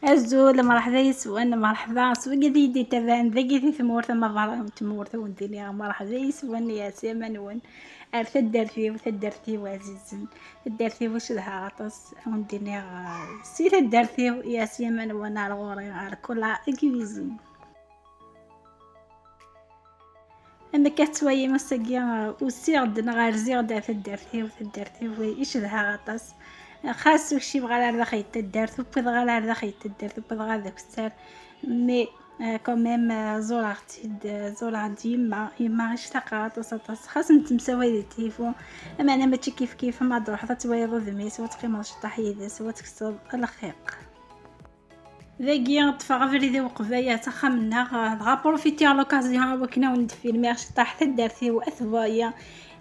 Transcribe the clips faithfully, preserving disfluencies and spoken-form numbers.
Azul, merḥba yes-wen, merḥba s wigad i yi-d-ittabaɛen dagi di tmurt, amaḍal n tmurt, a wen-d-iniɣ merḥba yes-wen, i ɛeslama-nwen ar taddart-iw, taddart-iw ɛzizen, taddart-iw i cedhaɣ aṭas, a wen-d-iniɣ, eh, si taddart-iw, i ɛeslama-nwen ar ɣur-i, ar Cola Cuisine. Am akka tettwalim ass-agi, uh, usiɣ-d neɣ rziɣ-d ar taddart-iw, taddart-iw i cedhaɣ aṭas. Xas ur kcimeɣ ara ar daxel n taddart, ur wwiḍeɣ ara ar daxel n taddart, ur wwiḍeɣ ara d akessar. Mais, uh, quand même, uh, ẓureɣ-tt-id, uh, ẓureɣ-d yemma, yemma i ctaqeɣ aṭas, aṭas. Xas nettemsaway di tilifu, ameɛna mačči kif kif, ma d-truḥeḍ ad twaliḍ udem-is, u ad teqqimeḍ ceṭṭaḥ yid-s, u ad tekkseḍ lxiq. Dagi ṭṭfeɣ abrid i Uqbayat axxam-nneɣ, dɣa profitiɣ l'occasion i wakken ad wen-d-filmiɣ ciṭṭaḥ taddart-iw At Buɛya,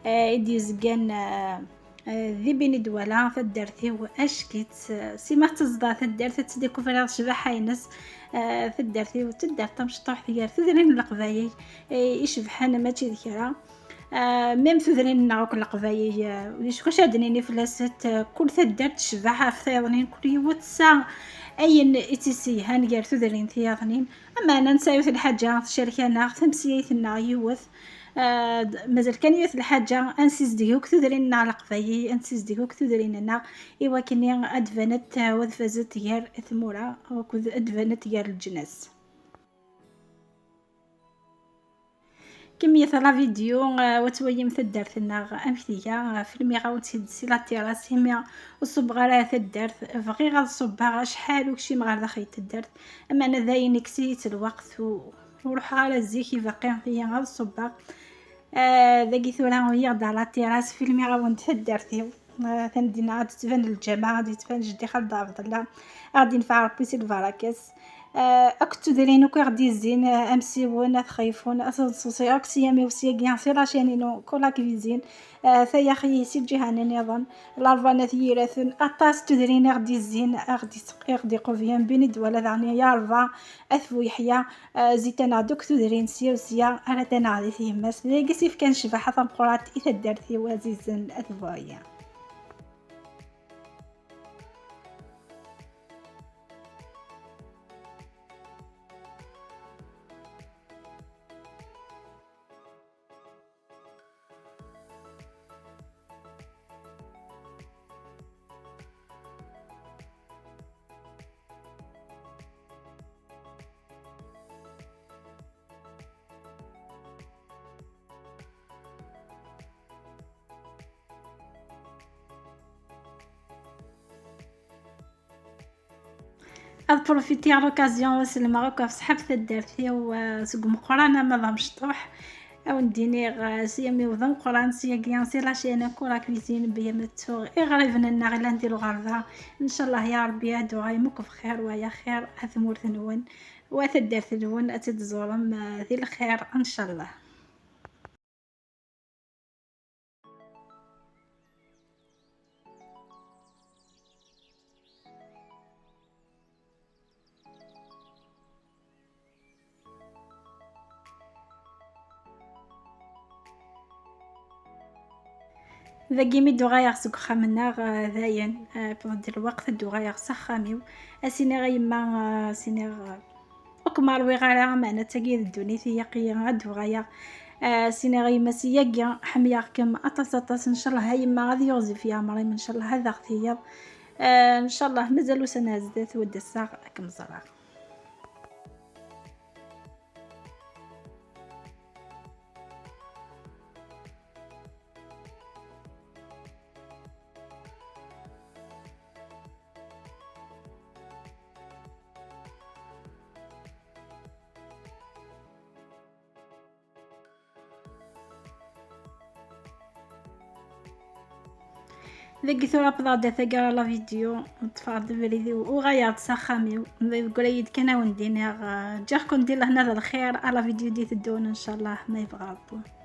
eh, i d-yezgan, eh, eh, di Beni Douala, taddart-iw ack-itt, eh, sima teẓḍa taddart ad tt-découvriɣ ccbaḥa-ines, eh, taddart-iw d taddart tamecṭuḥt gar tudrin n Leqbayel, eh, icebḥen mačči d kra. Ah, même tudrin-nneɣ akk n Leqbayel, ah, ulac wacu ad d-nini fell-asent, ah, kul taddart tecbeḥ ɣef tayeḍnin, kul yiwet tesɛa ayen i tt-isselhan gar tudrin tiyaḍnin. Ameɛna nesɛa yiwet n lḥaǧa tcerrek-aneɣ, tameslayt-nneɣ yiwet. Ah, d-, mazal kan yiwet n lḥaǧa, ad nsizdeg akk tudrin-nneɣ n Leqbayel, ad nsizdeg akk tudrin-nneɣ, i wakken ad d-banent, ah, u ad fazent gar tmura, akked ad d-banent gar leǧnas. Kemmlet la vidéo, euh, u ad twalim taddart-nneɣ amek tga, euh, filmiɣ-awen-tt-id si la terrasse, imi ur ṣubbeɣ ara ar taddart, bɣiɣ ad ṣubbeɣ acḥal ur kcimeɣ ɣer daxel n taddart, ameɛna dayen ikkes-iyi-tt lweqt u ur ruḥeɣ ara zik, ibaqi tigi ad ṣubbeɣ. Euh, dagi tura uyiɣ-d ar la terrasse, filmiɣ-awen-d taddart-iw. Ah, atan dinna ad d-tban lǧameɛ, ad d-tban jeddi Xaled Ɛebdella, ad ɣ-d-infeɛ Ṛebbi si lbaṛaka-s. Ah, akked tudrin akk i ɣ-d-izzin, ah, amsiwen, at Xayfun, at Nṣuṣi, akk s yami u s yagi, si la chaîne-inu, Cola Cuisine, ah, tayaxi si lǧiha-nni nniḍen, Laṛebɛa n At Yiraten, aṭas n tudrin i ɣ-d-izzin, i ɣ-d-iqublen, Beni Douala daɣen, Yaṛebɛa, at Bu Yeḥya, ah, zzint-aneɣ-d akk tudrin sya u sya, rrant-aneɣ di tyemmat. D ayagi i s-ifkan ccbaḥa tameqqrant i taddart-iw ɛzizen At Buɛya. Ad profitiɣ l'occasion u ad sellmeɣ akk ɣef ṣṣḥab taddart-iw, eh, seg umeqqran ama d amecṭuḥ. Ad wen-d-iniɣ, eh, s yami-w d ameqqran, s yagi, si la chaîne Cola Cuisine B M Tour, iɣriben-nneɣ i llan di lɣerba. Ncallah ya Ṛebbi ad d-tuɣalem akk bxir wa yaxir, a tmurt-nwen, wa taddart-nwen ad tt-id-tẓurem, eh, di lxir, ncallah. Dagi mi d-uɣaleɣ seg uxxam-nneɣ, eh, dayen, eh, wweḍ-d lweqt ad d-uɣaleɣ s axxam-iw. Ad s-iniɣ a yemma, eh, ad s-iniɣ, eh, ur kem-ṛwiɣ ara, meɛna d tagi i d ddunit, ilaq-iyi ad d-uɣaleɣ. Eh, ad s-iniɣ a yemma, si yagi ḥemmleɣ-kem aṭas, aṭas. Ncallah a yemma ad yiɣzif yeɛmer-im, ncallah ad aɣ-tiliḍ. Eh, ncallah mazal ussan ar zdat u ad d-aseɣ ad kem-ẓreɣ. Dagi tura wwḍeɣ-d ar taggara la vidéo, ṭṭfeɣ-d abrid-iw, uɣaleɣ-d s axxam-iw. Yeggura-yi-d kan a wen-d-iniɣ, eh, ǧǧiɣ-ken di lehna d lxir, a la vidéo d-iteddun, ncallah, ma yebɣa Ṛebbi.